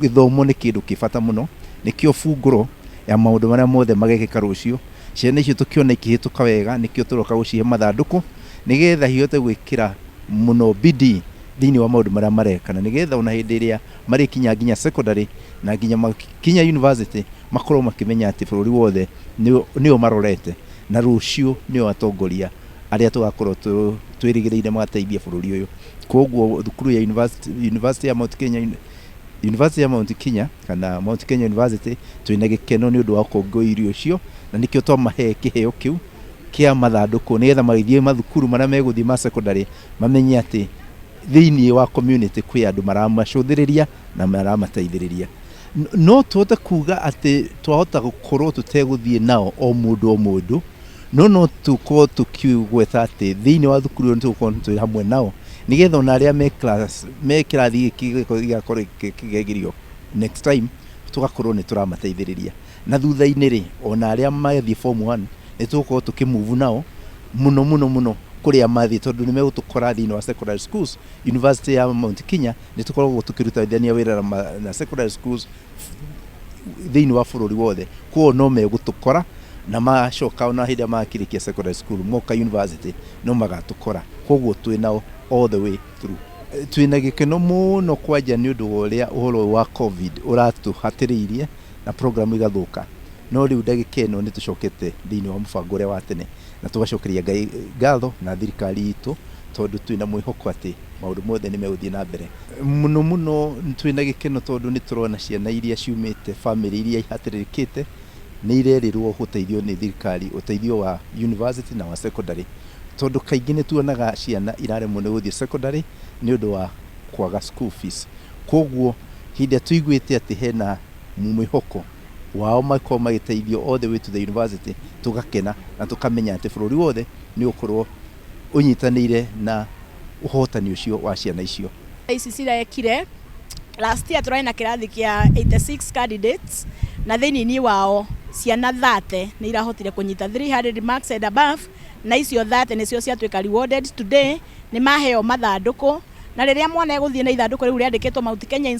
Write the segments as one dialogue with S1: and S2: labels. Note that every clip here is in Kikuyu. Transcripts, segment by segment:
S1: Gĩthomo nĩ kĩndũ kĩ bata mũno, nĩkĩo bungũro ya maũndũ marĩa mothe magekĩka rũciũ. Ciana icio tũkĩona ikĩhĩtũka wega, nĩkĩo tũroka gũcihe mathandũkũ nĩgetha ihote gwĩkĩra mũno bidii thĩinĩ wa maũndũ marĩa mareka, na nĩgetha ona hĩndĩ ĩrĩa marĩkinya nginya secondary na nginya makinya university, makorwo makĩmenya atĩ bũrũri wothe nĩo marorete, na rũciũ nĩo atongoria arĩa tũgakorwo twĩrĩgĩrĩire magateithia bũrũri ũyũ. Koguo thukuru ya University ya Mount Kenya, University ya Mount Kenya kana Mount Kenya University, twĩna gĩkeno nĩ ũndũ wa ũkũngũĩri ũcio, na nĩkĩo twamahe kĩheo kĩu kĩa mathandũkũ, nĩgetha magĩthiĩ mathukuru marĩa megũthiĩ ma secondary, mamenye atĩ thĩinĩ wa community kwĩ andũ maramacũthĩrĩria na maramateithĩrĩria. No tũhote kuga atĩ twahota gũkorwo tũtegũthiĩ nao o mũndũ o mũndũ, no tũkorwo tũkĩgweta atĩ thĩinĩ wa thukuru ĩyo nĩtũgũkorwo twĩ hamwe nao, nĩgetha ona arĩa me class, me kĩrathi gĩkĩ gĩgakorwo kĩgerio next time, tũgakorwo nĩ tũramateithĩrĩria. Na thutha-inĩ rĩ, ona arĩa mathiĩ form 1, nĩ tũgũkorwo tũkĩmove nao mũno mũno mũno kũrĩa mathiĩ, tondũ nĩ megũtũkora thĩinĩ wa secondary schools. University ya Mount Kenya nĩ tũkoragwo tũkĩrutithania wĩra na secondary schools thĩinĩ wa bũrũri wothe. Koguo no megũtũkora, na macoka ona hĩndĩ ĩrĩa makĩrĩkia secondary school, moka university, no magatũkora. Koguo twĩ nao all the way through. Twĩna gĩkeno mũno kwanja nĩ ũndũ wa ũrĩa ũhoro ũyũ wa COVID ũratũhatĩrĩirie na program igathũka, no rĩu ndagĩka ĩno nĩ tũcokete thĩinĩ wa mũbango ũrĩa wa tene, na tũgacokeria Ngai ngatho na thirikari itũ, tondũ twĩna mwĩhoko atĩ maũndũ mothe nĩ megũthiĩ na mbere. Mũno mũno twĩna gĩkeno tondũ nĩ tũrona ciana iria ciumĩte bamĩrĩ iria ihatĩrĩrĩkĩte nĩ irerĩrwo gũteithio nĩ thirikari, ũteithio wa university na wa secondary, tondũ kaingĩ nĩ tuonaga ciana iraremwo nĩ gũthiĩ secondary nĩ ũndũ wa kwaga school fees. Koguo hĩndĩ ĩrĩa tũiguĩte atĩ hena mwĩhoko wao makorwo magĩteithio all the way to the university, tũgakena na tũkamenya atĩ bũrũri wothe nĩ ũgũkorwo ũnyitanĩire na ũhotani ũcio wa ciana icio.
S2: Ici cirekire last year, tũrarĩ na kĩrathi kĩa 86 candidates, na thĩinĩ wao ciana 30 nĩ irahotire kũnyita 300 marks and above, na icio 30 nĩcio ciatuĩka rewarded today, nĩ maheo mathandũkũ. Na rĩrĩa mwana egũthiĩ na ithandũkũ rĩu rĩandĩkĩtwo Mount Kenya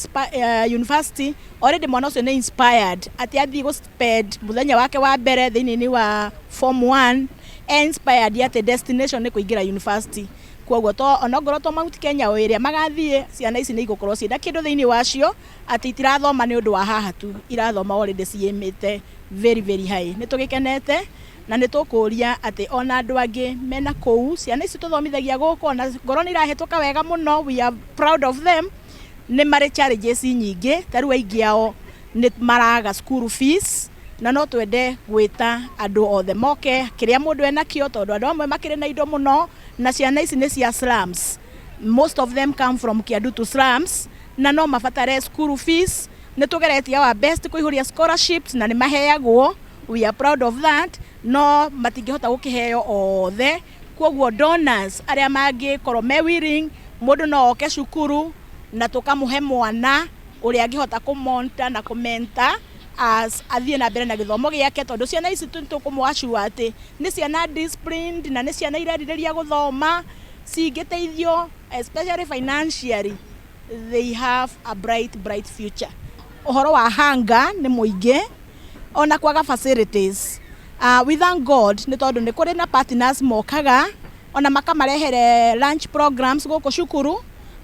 S2: University, already mwana ũcio nĩ inspired atĩ athiĩ gũ spend mũthenya wake wa mbere thĩinĩ wa form 1 e inspired atĩ destination nĩ kũingĩra university. Koguo to onongorwo to Mount Kenya o ĩrĩa magathiĩ, ciana ici nĩ igũkorwo ciĩna kĩndũ thĩinĩ wacio, atĩ itirathoma nĩ ũndũ wa haha tu, irathoma already ciĩmĩte very very high. Nĩ tũgĩkenete na nĩ tũkũria atĩ ona andũ angĩ mena kũu, ciana ici tũthomithagia gũkũ, ona ngorwo nĩ irahĩtũka wega mũno, we are proud of them, nĩ marĩ challenges nyingĩ. Ta rĩu aingĩ ao nĩ maraga school fees, na no twende gwĩta andũ othe moke kĩrĩa mũndũ enakĩo, tondũ andũ amwe makĩrĩ na indo mũno, na ciana ici nĩ cia slums, most of them come from Kiandutu slums, na no mabatare school fees. Nĩ tũgeretie our best kũihũria scholarships na nĩ maheagwo, we are proud of that, no matingĩhota gũkĩheo othe. Koguo donors arĩa mangĩkorwo me willing, mũndũ no oke cukuru na tũkamũhe mwana ũrĩa angĩhota kũmonta na kũmenta as athiĩ na mbere na gĩthomo gĩake, tondũ ciana ici tũkũmwacua atĩ nĩ ciana disciplined na nĩ ciana irerirĩria gũthoma. Cingĩteithio especially financially, they have a bright bright future. Ũhoro wa hunger nĩ mũingĩ, ona kwaga facilities. We thank God nĩ tondũ nĩ kũrĩ na partners mokaga ona makamarehere lunch programs gũkũ cukuru,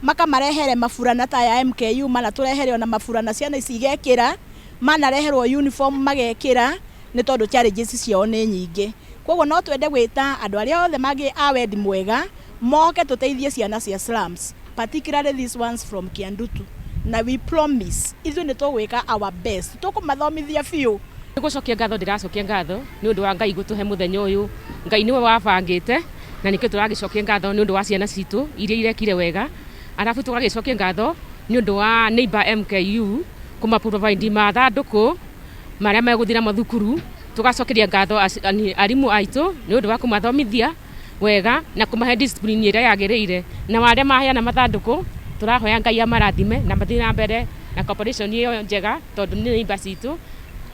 S2: makamarehere maburana ta ya MKU, manatũrehere ona maburana ciana ici igekĩra, manareherwo uniform magekĩra, nĩ tondũ challenges ciao nĩ nyingĩ. Koguo no twende gwĩta andũ arĩa othe mangĩ a wendi mwega moke tũteithie ciana cia slums, particularly these ones from Kiandutu, na we promise ithuĩ nĩ tũgwĩka our best, tũkũmathomithia biũ.
S3: Nĩ gũcokia ngatho, ndĩracokia ngatho nĩ ũndũ wa Ngai gũtũhe mũthenya ũyũ. Ngai nĩwe wabangĩte, na nĩkĩo tũragĩcokia ngatho nĩ ũndũ wa ciana citũ iria irekire wega. Arabu tũgagĩcokia ngatho nĩ ũndũ wa neighbor MKU kũma provide mathandũkũ marĩa megũthiĩ namo thukuru. Tũgacokeria ngatho arimũ aitũ nĩ ũndũ wa kũmathomithia wega na kũmahe discipline ĩrĩa yagĩrĩire. Na arĩa maheana mathandũkũ, tũrahoya Ngai amarathime na mathiĩ na mbere na cooperation ĩyo njega, tondũ nĩ neighbor citũ,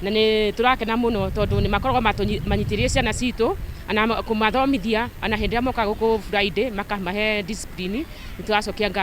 S3: na nĩ tũrakena mũno tondũ nĩ makoragwo manyitĩrĩire ciana citũ na kũmathomithia, ona hĩndĩ ĩrĩa moka gũkũ Friday makamahe discipline. Nĩ tũracokia ngatho.